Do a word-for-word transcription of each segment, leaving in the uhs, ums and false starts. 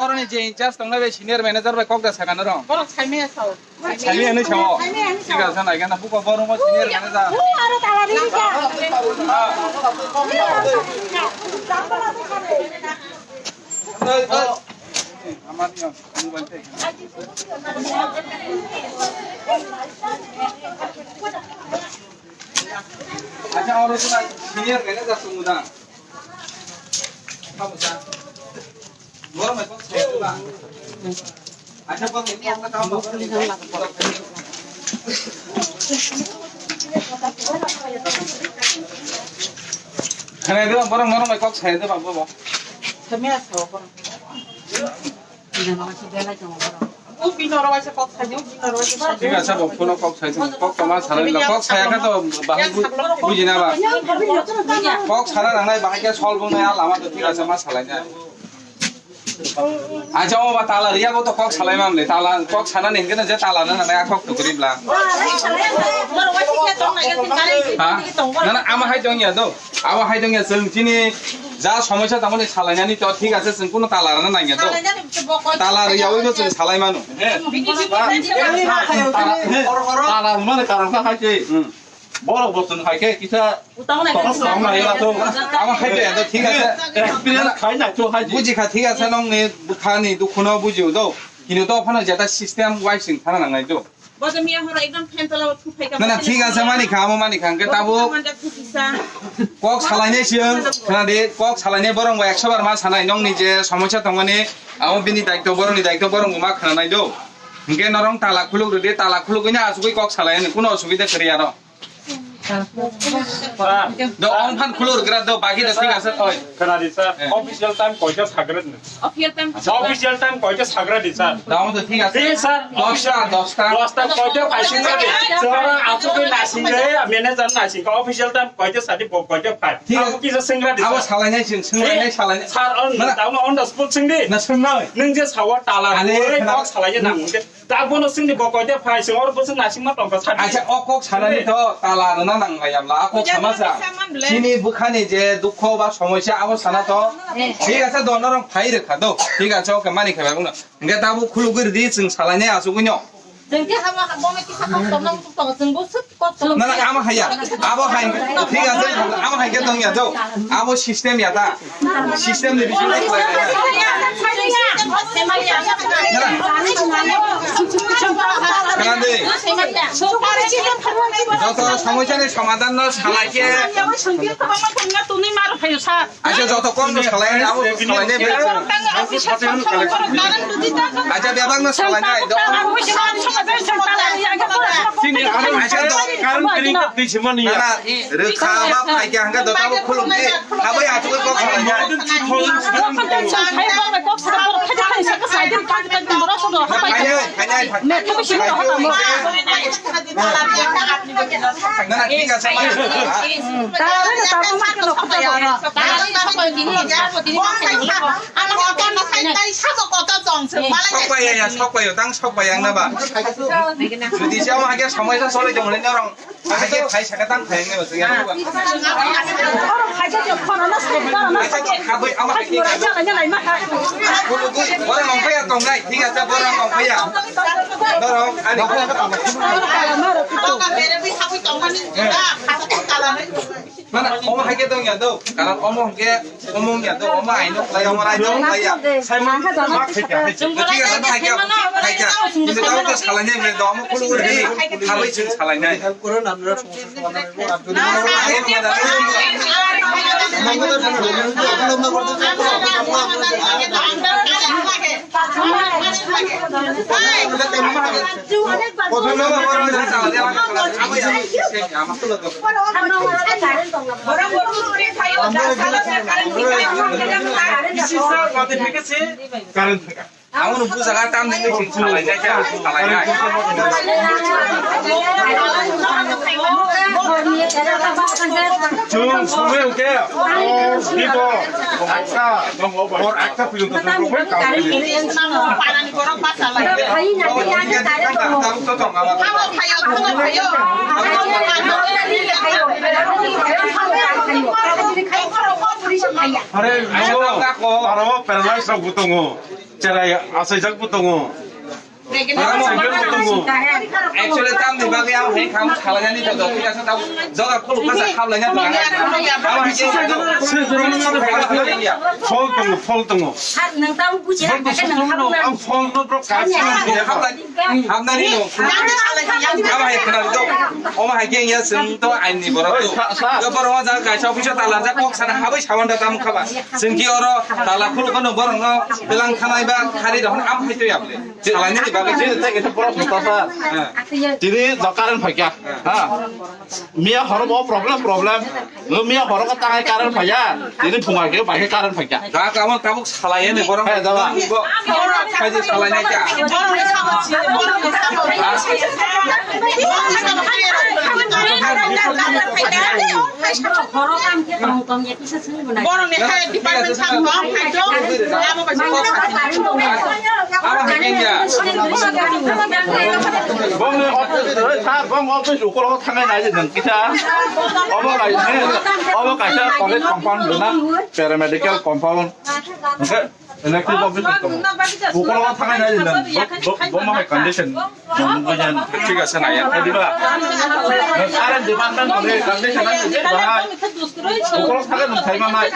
Oroni je in charge tongnai bai senior manager bai kok da sakha norok. Borok saimaya sao. Saimaya hinwi sao. Saimaya hinwi sao. Thik ase, naikhe na buko borok mo senior manager. Ui, aro tala riri ka. Acha, oro tula senior manager tongo da. Khna de, borok norok bai kok sai de ba, bo, bo. Themya sao borok. Thik ase, bo phone kok sai de, kok to ma salai la, kok saya kha to bahai bu-, buji na ba. Kok sana nangnai bahai khe sol bung nai, a lama to thik ase, ma salai na. Acha, o ba tala riya bo to kok salai mam le. Tala kok sana ning kena je tala na na kok to gri bla. Ha? Na, na, ama hai dong ya do. Abo hai dong ya, chwng chini ja somosya tamo ni salai nani to thik ase, chwng kuno tala rana nang ya do. Tala riya oi no chwng salai manu. Tala mane karam ka hai se. Hmm. Borok bo chwng hai khe kisa tong nai la to. Abo hai de, thik ase. Experience khai na to hai. Buji kha, thik ase, nong ni bwkha ni dukhu no buji do. Kini to phano jeta system wise thana nang nai do. Bo to miya horo ekdom fan tola o thuphaika. Na, na, thik ase, mani kha, amo mani kha, hwnkhe tabuk kok salainai se wng, khna di, kok salainai borok bo ekso bar ma sanai, nong ni je somosya tongmani, amo bini daitw, borok ni daitw, borok bo ma khna nai do. Hwnkhe norok tala khuluk rwdi, tala khulugwi no achugwi kok salai, kuno osubida kwrwi aro. Sir. Do, ong phan khulur gra do, bagi do thik ase, oi. Khna di, sir. Eh. Official time koita sagra din? Official time. Official time koita sagra di, sir? Damo to thik ase. Di, sir. Dosta, dosta. Dosta koita paising di. Sir, achu ke nasing de, manager nasing ka official time koita sadi bo koita phai. Thik ase. Abo kisa singra di, sir. Abo salainai sing, singra nai salainai. Sir, on, mana? Down on the spot sing di. Na singnai. Nung je sawa tala, ale, oi, khna. Kok salai je nang. Tabuk bono chwngni bo koita phai, chwng oro bwswk naisingma tongkha, sadi. Acha, o kok sanani to tala rwna nanglaiya bla, a kok sama sa. Chini bwkhani je dukho ba somosya, abo sana to. Eh. Thik ase, do norok phai rwkha do. Thik ase, oke, mani khe bai buno. Hwnkhe tabuk khulugwi rwdi, chwng salainai achugwino. Chwng khe hama bono kisa kok tongna muchuk tongo, chwng bwswk. Na, na, amo haiya. Abo hai, thik ase, amo hai khe tong ya, do. Abo system ya ta. System ni bising khe khlai ya. Khna di. Joto somosya ni somadhan no salai khe. Acha, joto kom no salai, abo salai ne bai. Acha, bebak no salai nai, do. Acha, do. Rwkha ba phaikha hwnkhe do tabuk khuluk di. Abai achugwi kok salai nai. Khainai, khainai. Na, na, thik ase, mani. Sok pai ya, sok pai ya, tang sok pai ya, ang na ba. Jodi se amo hake samai sa solai tong le norong. Hake phai saka tang phai ang na ba, ya. Acha, khabwi, amo hake. Borok nong phai ya tong nai, thik ase, borok nong phai ya. Borok, ani. Mana, omo hai khe tong ya do. Karon omo hwnkhe, omo wng ya do. Omo ai no khlai, omo rai no khlai ya. Sai ma, ma khai kha, khai kha. Thik ase, khai kha, khai kha. Kintu tamo to salai nai, do omo khulu ri. Khabai chwng salai nai. Current thangkha. Ang nung bujaga tam nini sing salai nai khe, salai nai. Chwng sumui hwnkhe, o, bibo, akta, hor akta pwrwngto chwng rwphai kam khaidi. Hore, aro paralyze rok bo tongo. Cherai achaijak bo tongo. Achaijak bo tongo. Actually, tamni bagwi ang hai kham salainani to, to, thik ase, tamo joga khuluk kasa khamlaina to. Abo hai khe phol tongo, phol tongo. Phol no, ang phol no bro, khamlai. Hamnani no. Abo hai khna do. Omo hai khe ya, chwng to aini borok to. Yo borok o jaga kaisa office o tala jak kok sana habai sawan da tam khaba. Chwng ki oro tala khuluk no borok no belang khanai ba khari rok am hai to ya ble. Salai ni bagwi. Chini te kisa borok sota sa. Tini do current phaikya. Ha. Miya horo bo problem, problem. Lo miya horo ko tangai current phaiya. Tini phunga ke bai current phaikya. Da ka mo tabuk salai ne borok. Hai, da ba. Bo. Hai je salai ne kya. Borok ni hai department sam no hai jo. Abo ba. Abo hai kya. Bong ni office, sir, bong office ukolo thangai nai je nang kisa. Obo kaisa, obo kaisa college compound dona, paramedical compound. Oke, electric office. Ukolo thangai nai je nang, bo, bo, bo ma hai condition. Thik ase na ya. Diba? Current department ni condition nai je bahai. Ukolo thangai nung thai ma nai.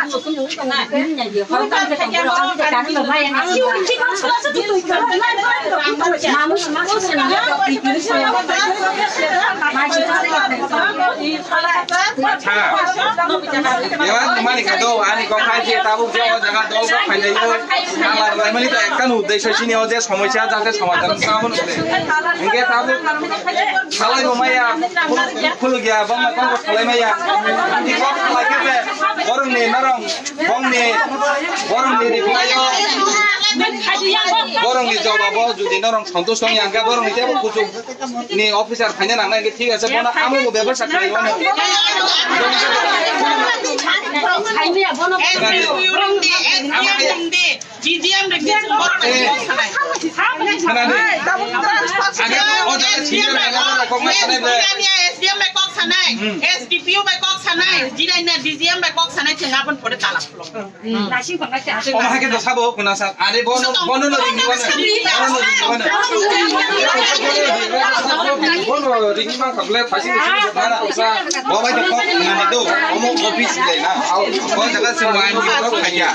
Ani kok hai je tabuk je o jaga dol kok phailai o. Ang lai mani to ekta no uddesho sini o je somosya jate somadhan kamo no. Hingke tabuk salai bo maya, khuluk ya, bangma kok salai maya. Ani kok salai khe borong ni norong Bongni, borongni reply o, borongni jawab o, jodi norong santush tong yang khe, borongni tebo kuchuk ni officer phaina nang nai, thik ase, bono amo bo bebasa khlai mano. Borongni, borongni, D D M rok ni borok rok ni kok sanai. Khwnadi. Age o jaga senior level rok kok ma sanai bre. Jirania S D M bai kok sanai, S D P O bai kok sanai, Jirania D G M bai kok sanai, chwng aboni pore tala khulo. Omo hai khe do sabo khuna sa. Are bono, bono no ringni bono. Bono no ringni bono. Bono ringni bang kable thasi ni sini na na sa. Bo bai do kok khuna ni do. Omo office le na. Bo jaga se wai ni kok khaya.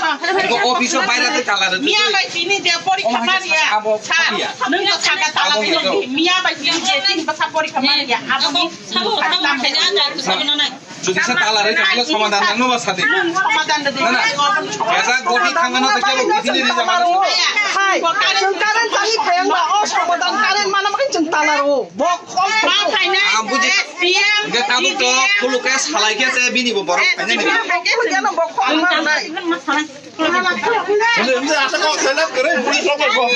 Ko office o baira te tala de. Miya bai tini je porikha mariya. Abo sir, khaya. Nwng to saka tala de. Miya bai tini je tini basa porikha mariya. Abo ni sabo khaya. Jodi se tala re jodi somadan nang no ba sadi. Somadan de. Na na. Jaga goti thangano to kebo goti ni jama. Hai. Current tani phayang ba o somadan current mana makin chwng tala ro. Bok. Ang buji. Hingke tabuk to khuluk khe salai khe se bini bo borok khaina ni. Hingke asa kok selek kere, buli kok kok.